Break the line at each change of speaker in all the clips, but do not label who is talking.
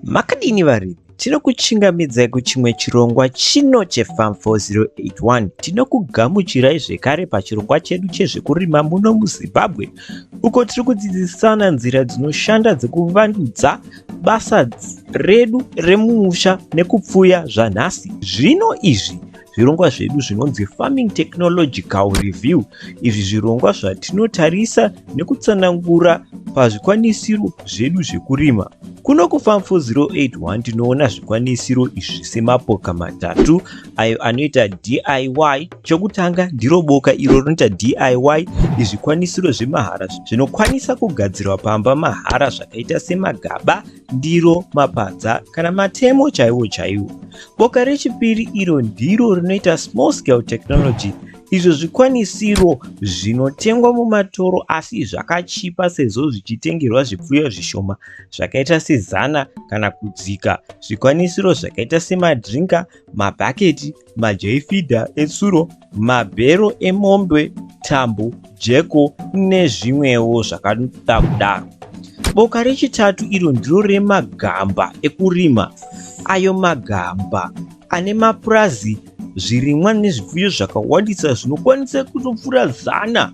Makadini varimi? Tinokuchingamidzai kuchimwe chirongwa chino cheFarm 4081. Tinokugamuchirai zvekare pachirongwa chedu chezvekurima muno muZimbabwe, uko tiri kudzidzisana nzira dzinoshanda dzekuvandudza basa redu remumusha nekupfuya zvanhasi. Zvino izvi zvirongwa zvedu zvinonzi Farming Technological Review. Izvi zvirongwa zvatinotarisa nekutsanangura pazvikwanisiro zvedu zvekurima. Kuno kuFarm 4081 tinoona zvikwanisiro izvi semapoka matatu ayo anoita DIY. Chokutanga ndiro boka iro rinoita DIY, izvikwanisiro zvemahara zvinokwanisa kugadzirwa pamba mahara zvakaita semagaba, ndiro, mapadza kana matemo chaiwo chaiwo. Boka rechipiri iro ndiro rinoita small scale technology, izvo zvikwanisiro zvinotengwa mumatoro asi zvakachipa sezvo zvichitengerwa zvipfuyo zvishoma zvakaita sezana kana kudzika. Zvikwanisiro zvakaita semadrinka, mabhaketi, majaifidha etsuro, mabhero emombe, tambo, jeko nezvimwewo zvakada kudaro. Boka rechitatu iro ndiro remagamba ekurima, ayo magamba ane mapurazi, zvirimwa nezvipfuyo zvakawandisa zvinokwanisa kutopfuura zana,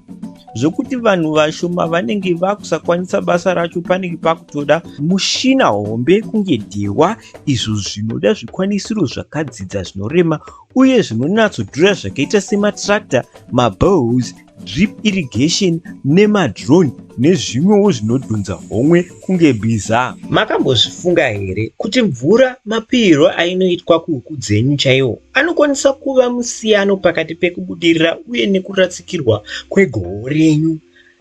zvokuti vanhu vashoma vanenge vakusakwanisa basa racho. Panenge pakutoda mushina hombe kunge dhewa, izvo zvinoda zvikwanisiro zvakadzidza zvinorema uye zvinonyatsodhura zvakaita sematractor, mabows, drip irrigation nemadrone nezvimwewo zvinodhonza homwe kunge bhiza. Makambozvifunga here kuti mvura mapihirwo ainoitwa kuhuku dzenyu chaiwo anokwanisa kuva musiyano pakati pekubudirira uye nekuratsikirwa kwegoho renyu?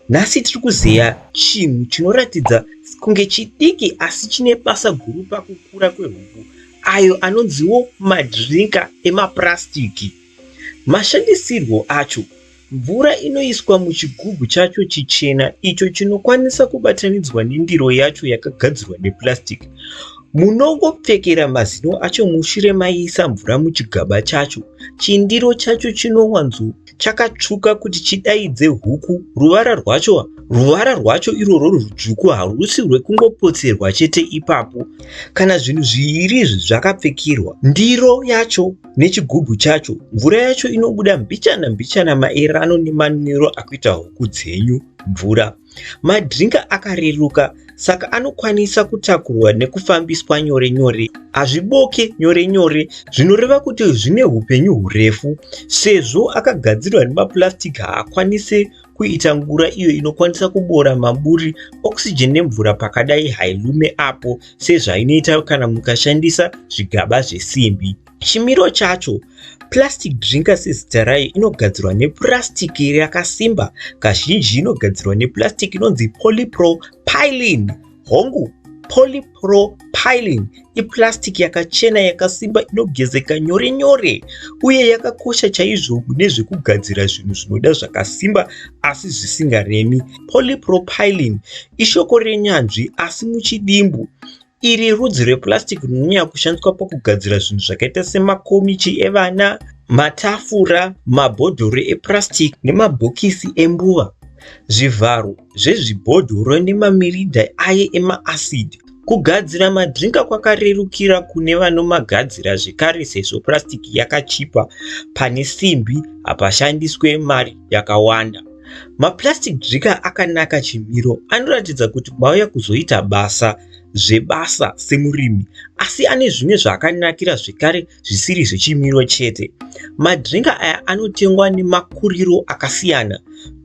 Nhasi tiri kuzeya chinhu chinoratidza kunge chidiki asi chine basa guru pakukura kwehuku, ayo anonziwo madrinka emapurasitiki. Mashandisirwo acho: mvura inoiswa muchigubhu chacho chichena icho chinokwanisa kubatanidzwa nendiro yacho yakagadzirwa nepurasitiki. Munongopfekera mazino acho mushure maisa mvura muchigaba chacho. Chindiro chacho chinowanzo chakatsvuka kuti chidaidze huku. Ruvara rwacho irworwo rutsvuku harusi rwekungopotserwa chete ipapo. Kana zvinhu zviviri izvi zvakapfekerwa, ndiro yacho nechigubhu chacho, mvura yacho inobuda mbichana mbichana maererano nemanwiro akuita huku dzenyu mvura. Madrinka akareruka saka anokwanisa kutakurwa nekufambiswa nyore nyore. Hazviboke nyore nyore, zvinoreva kuti zvine upenyu hurefu. Sezvo akagadzirwa nemapurasitiki, haakwanisi kuita ngura iyo inokwanisa kubora maburi. Oxygen nemvura pakadai hailume apo sezvainoita kana mukashandisa zvigaba zvesimbi. Chimiro chacho: plastic drinker sezita rayo inogadzirwa nepurasitiki yakasimba. Kazhinji inogadzirwa nepurasitiki inonzi polypropylene. Hongu, polypropylene ipurasitiki yakachena, yakasimba, inogezeka nyore nyore uye yakakosha chaizvo mune zvekugadzira zvinhu zvinoda zvakasimba asi zvisingaremi. Polypropylene ishoko renyanzvi, asi muchidimbu iri rudzi rwepurasitiki runonyanya kushandiswa pakugadzira zvinhu zvakaita semakomichi evana, matafura, mabhodhoro epurasitiki nemabhokisi embuva, zvivharo zvezvibhodhoro nemamiridha aye emaasidi. Kugadzira madrinka kwakarerukira kune vanomagadzira zvekare sezvo purasitiki yakachipa pane simbi, hapashandiswe mari yakawanda. Maplastic drinker akanaka chimiro, anoratidza kuti mauya kuzoita basa zvebasa semurimi, asi ane zvimwe zvaakanakira zvekare zvisiri zvechimiro chete. Madrinka aya anotengwa nemakuriro akasiyana.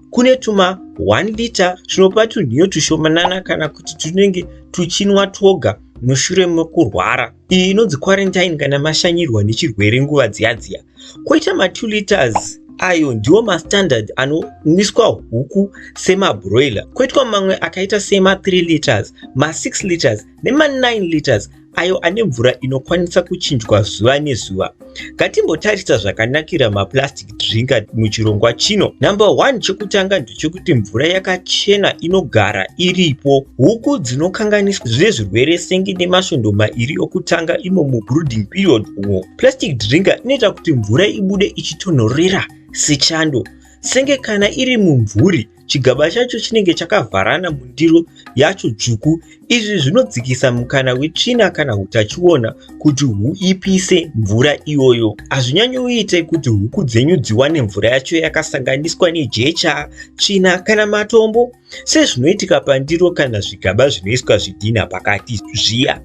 Kune tuma 1 liter tunopa tunhiyo tushomanana kana kuti tunenge tuchinwa twoga mushure mekurwara. Iyi inonzi quarantine kana mashanyirwa nechirwere nguva dziya dziya. Kwoita ma2 liters, ayo ndiwo mastandard anonwiswa huku semabroiler. Kwoitwa mamwe akaita sema3 liters, ma6 liters nema9 liters, ayo ane mvura inokwanisa kuchinjwa zuva nezuva. Ngatimbotarisa zvakanakira maplastic drinker muchirongwa chino. Number 1, chekutanga ndechekuti mvura yakachena inogara iripo. Huku dzinokanganiswa nezvirwere senge nemasvondo 2 okutanga imo mubrooding period umo. Plastic drinker inoita kuti mvura ibude ichitonhorera sechando, senge kana iri mumvuri. Chigaba chacho chinenge chakavharana mundiro yacho tsvuku. Izvi zvinodzikisa mukana wetsvina kana hutachiona kuti huipise mvura iyoyo. Hazvinyanyoite kuti huku dzenyu dziwane mvura yacho yakasanganiswa nejecha, tsvina kana matombo sezvinoitika pandiro kana zvigaba zvinoiswa zvidhinha pakati zviya.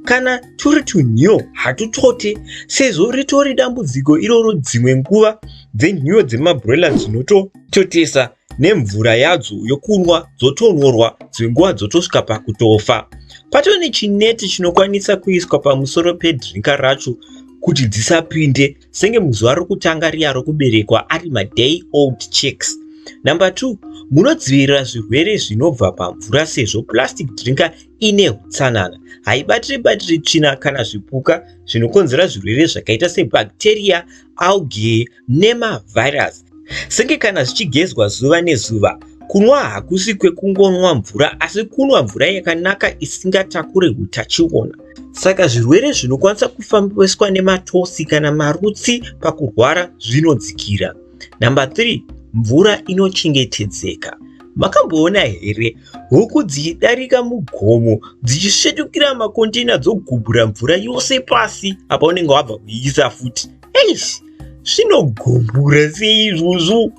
Kana turi tunhiyo hatutote sezvo ritori dambudziko iroro dzimwe nguva dzenhiyo dzemabroiler dzinotototesa nemvura yadzo yokunwa dzotonyorwa dzimwe nguva dzotosvika pakutofa. Patove nechineti chinokwanisa kuiswa pamusoro pedrinka racho kuti dzisapinde senge muzuva rokutanga riya rokuberekwa ari maday old chicks. Number 2, munodzivirira zvirwere zvinobva pamvura sezvo plastic drinker ine hutsanana, haibatiri batiri tsvina kana zvipuka zvinokonzera zvirwere zvakaita sebacteria, algae nemavirus. Senge kana zvichigezwa zuva nezuva, kunwa hakusi kwekungonwa mvura asi kunwa mvura yakanaka isingatakure hutachiona. Saka zvirwere zvinokwanisa kufambiswa nematosi kana marutsi pakurwara zvinodzikira. Number 3, mvura inochengetedzeka. Makamboona here huku dzichidarika mugomo dzichisvetukira makontena dzogubhura mvura yose pasi apa unenge wabva kuiisa futi? Eish, zvinogumbura sei izvozvo?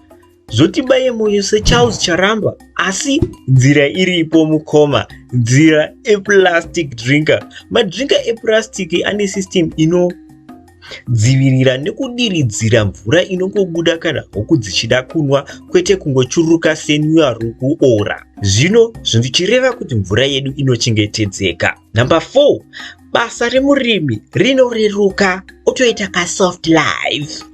Zvotibaye moyo seCharles Charamba, asi nzira iripo mukoma, nzira eplastic drinker. Madrinker eplastic ane system inodzivirira nekudiridzira mvura inongobuda kana huku dzichida kunwa, kwete kungochururuka senwiwa rokuora. Zvino zvichireva kuti mvura yedu inochengetedzeka. Number 4, basa remurimi rinoreruka, otoita kasoft life.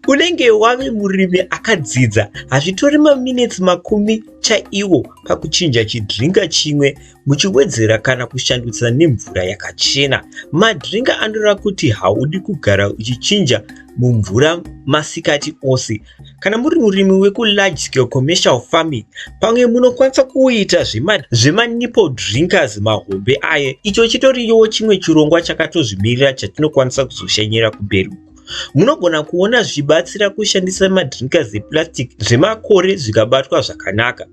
Unenge wave murimi akadzidza. Hazvitori maminetsi 10 chaiwo pakuchinja chidrinka chimwe muchiwedzera kana kushandutsa nemvura yakachena. Madrinka anoreva kuti haudi kugara uchichinja mumvura masikati ose. Kana muri murimi wekularge scale commercial farming, pamwe munokwanisa kuita zvemanipple drinkers mahombe aye. Icho chitoriwo chimwe chirongwa chakatozvimirira chatinokwanisa kuzoshanyira kumberi uko. Munogona kuona zvichibatsira kushandisa madrinkers eplastic zvemakore zvikabatwa zvakanaka.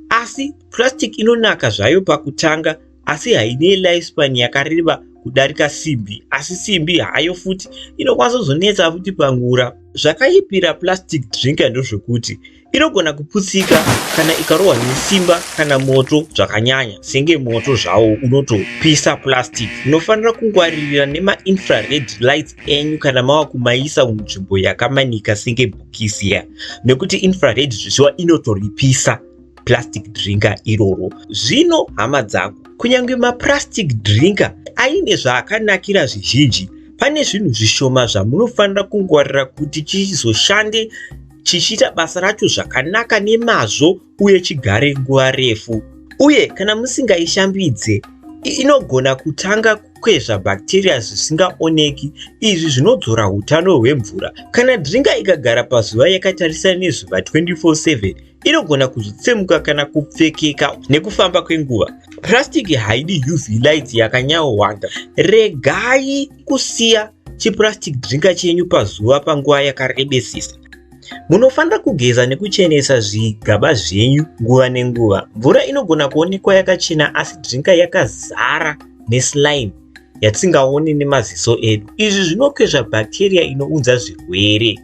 Asi plastic inonaka zvayo pakutanga, asi haine lifespan yakareba kudarika simbi. Asi simbi hayo futi inokwanisa kuzonetsa futi pangura. Zvakaipira plastic drinker ndezvekuti inogona kuputsika kana ikarohwa nesimba kana moto zvakanyanya, senge moto zvawo unotopisa plastic. Munofanira kungwaririra nemainfrared lights enyu kana mava kumaisa munzvimbo yakamanika senge bhokisi ya, nekuti infrared zvishuwa inotoripisa plastic drinker iroro. Zvino hama dzangu, kunyange maplastic drinker aine zvaakanakira zvizhinji, pane zvinhu zvishoma zvamunofanira kungwarira kuti chizoshande chichiita basa racho zvakanaka nemazvo uye chigare nguva refu. Uye kana musingaishambidze, inogona kutanga kukwezva bacteria zvisingaoneki. Izvi zvinodzora utano hwemvura. Kana drinka ikagara pazuva yakatarisana nezuva 24/7, inogona kuzotsemuka kana kupfekeka nekufamba kwenguva. Plastic haidi UV lights yakanyanyowanda. Regai kusiya chiplastic drinker chenyu pazuva panguva yakarebesisa. Munofanira kugeza nekuchenesa zvigaba zvenyu nguva nenguva. Mvura inogona kuonekwa yakachena asi drinker yakazara neslime yatisingaoni nemaziso edu. Izvi zvinokwezva bacteria inounza zvirwere.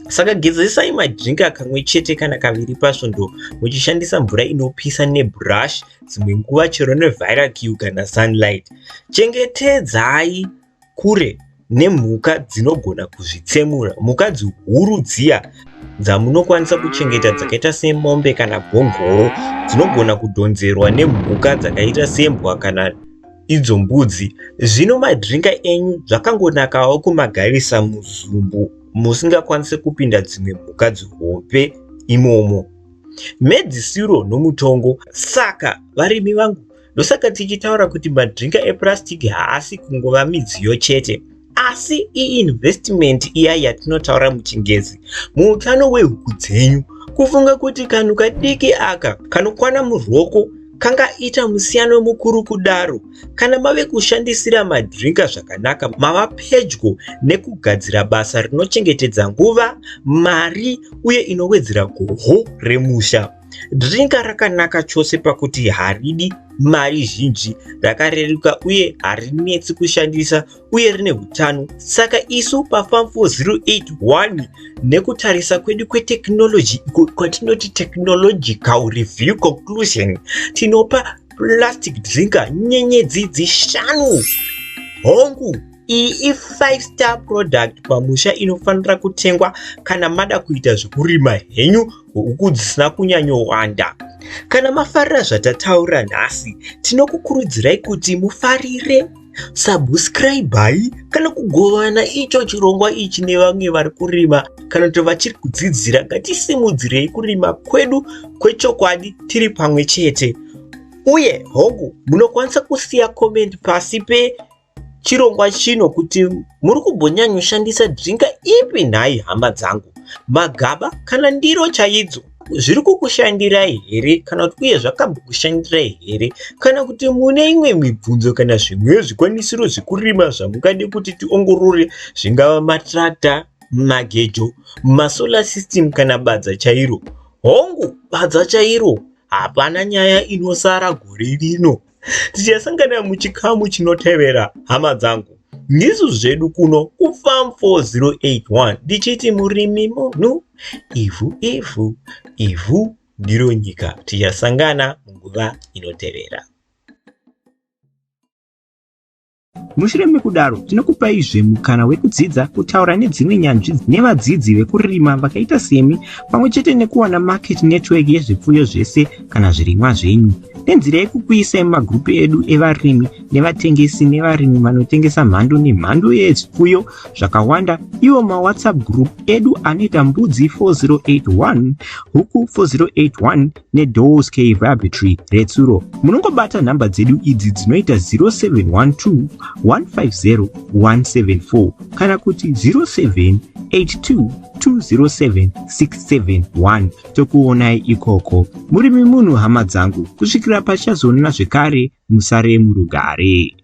Saka gezesai madrinka kamwe chete kana kaviri pasvondo muchishandisa mvura inopisa nebrush, dzimwe nguva chero neViraQ kana sunlight. Chengetedzai kure nemhuka dzinogona kuzvitsemura. Mhuka dzihuru dziya dzamunokwanisa kuchengeta dzakaita semombe kana bhongoro dzinogona kudhonzerwa nemhuka dzakaita sembwa kana idzo mbudzi. Zvino madrinka enyu zvakangonakawo kumagarisa muzumbu musingakwanisi kupinda dzimwe mhuka dzihombe imomo. Mhedzisiro nomutongo. Saka varimi vangu, ndosaka tichitaura kuti madrinka epurasitiki haasi kungova midziyo chete, asi iinvestment iya yatinotaura muchingezi muutano hwehuku dzenyu. Kufunga kuti kanhu kadiki aka kanokwana muruoko Kangaita musiyano mukuru kudaro kana mave kushandisira madrinker zvakanaka mava pedyo nekugadzira basa rinochengetedza nguva, mari uye inowedzera goho remusha. Drinker rakanaka chose pakuti haridi mari zhinji, rakareruka uye harinetsi kushandisa uye rine hutano. Saka isu paFarm 4081 nekutarisa kwedu kwetekinoloji iko kwatinoti technological review conclusion tinopa plastic drinker nyenyedzi dzishanu. Hongu, iyi i5 star product pamusha inofanira kutengwa kana mada kuita zvekurima henyu huku dzisina kunyanyowanda. Kana mafarira zvatataura nhasi, tinokukurudzirai kuti mufarire, subscribai kana kugovana icho chirongwa ichi nevamwe vari kurima kana kuti vachiri kudzidzira. Ngatisimudzirei kurima kwedu kwechokwadi tiri pamwe chete. Uye hongu, munokwanisa kusiya comment pasi pechirongwa chino kuti muri kumbonyanyoshandisa drinker ipi nhai hama dzangu, magaba kana ndiro chaidzo zviri kukushandirai here kana kuti uye zvakambokushandirai here, kana kuti mune imwe mibvunzo kana zvimwewo zvikwanisiro zvekurima zvamungade kuti tiongorore, zvingava matractor, magejo, masolar system kana badza chairo. Hongu, badza chairo, hapana nyaya inosara gore rino. Tichasangana muchikamu chinotevera hama dzangu. Ndisu zvedu kuno kuFarm 4081 ndichiti murimi munhu, ivhu ivhu, ivhu ndiro nyika. Tichasangana munguva inotevera. Mushure mekudaro tinokupaizve mukana wekudzidza kutaura nedzimwe nyanzvi nevadzidzi vekurima vakaita semi pamwe chete nekuwana market network yezvipfuyo zvese kana zvirimwa zvenyu nenzira yekukuisai mumagurupu edu evarimi nevatengesi nevarimi vanotengesa mhando nemhando yezvipfuyo zvakawanda. Iwo mawhatsapp group edu anoita mbudzi 4081, huku 4081 neDoors K Rabbitry retsuro. Munongobata nhamba dzedu idzi dzinoita 0712 150 174 kana kuti 0782 207 671. Tokuonai ikoko. Murimi munhu hama dzangu, kusvikira pachazoonana zvekare, musare murugare.